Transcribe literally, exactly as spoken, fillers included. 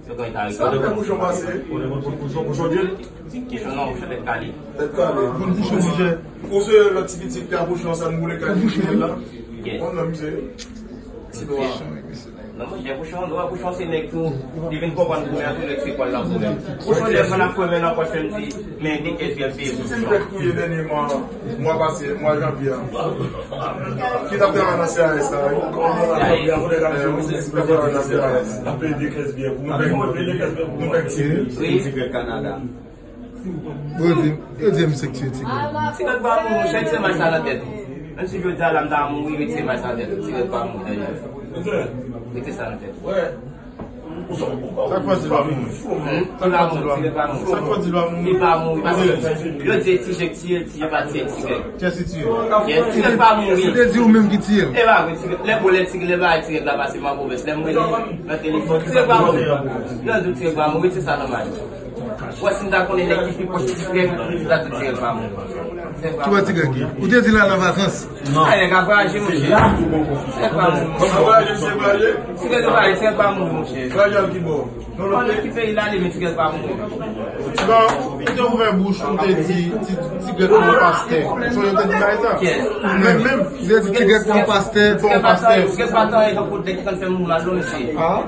Yo gen ta Sa fè bouchon pase. Bouchon, bouchon dil. Bouchon non, bouchon tèt kale. Tèt kale. Moun bouchon manje. Ou se lòt ti pitit ki a bouchon sa nou boule kay ki la. Yes. Bon, non, misye. Ti nwa. Non, manje bouchon, nwa bouchon se nèg tou. Li vin konprann goumen an tou, nèg se kòl la goumen. Bouchon lè fann ap fè men nan pòch fè m di, men de kèz byen peye bouchon. Si m fèk touye dènye mwa, mwa pase, mwa janvye a. Ki t ap travay nan C R S la, wi. Ki t ap travay nan C R S. Ap peye de kèz byen pou m fèk, pou m fèk tire. Wi. Ti grèk Kanada. Yo di, yo di m se k tiye ti grèk. Ti grèk pa mouri, monchè, retire may sa nan tèt ou. Menm si jodi a la m ta mouri, retire may sa nan tèt ou. Ti grèk pa mouri, Daniel. Retire sa nan tèt ou. Sa k fè w di l pa mouri? Sa k fè w di l pa mouri? Li pa mouri, paske yo di ti je k tiye l, ti je pa tiye ti grèk. Kiyès ki tiye l? Yes, ti grèk pa mouri. Yo te di ou menm ki tiye l? E pa vre, ti grèk, lè bon, lè ti, lè bagay ti grèk la pase m an pwovens, lè m rele nan telefòn, ti grèk pa mouri. Lè yo di w ti grèk pa mouri, se sa nòmal. Wè, si m ta konnen nèg ki pi pwòch ti grèk, m ta di ti grèk pa mouri. Ti grèk pa mouri. Ou te di l al nan vakans? Non. Ay, nèg ap raje, monchè. Ti grèk pa mouri. Ti grèk pa mouri, ti grèk pa mouri, monchè. Pandan ki peyi l ale, men ti grèk pa mouri. Ti grèk, ou te ouvè bouch, ou te di ti, ti grèk pa yon pastè. Ou sonje ou te di bagay sa? Kiyès? Ou menm menm, ou te di ti grèk pa yon pastè, pa yon pastè. Ti grèk pa tan, ti grèk pa tan, e tankou nèg ki konn fè moun mal, non, mesye. Ah.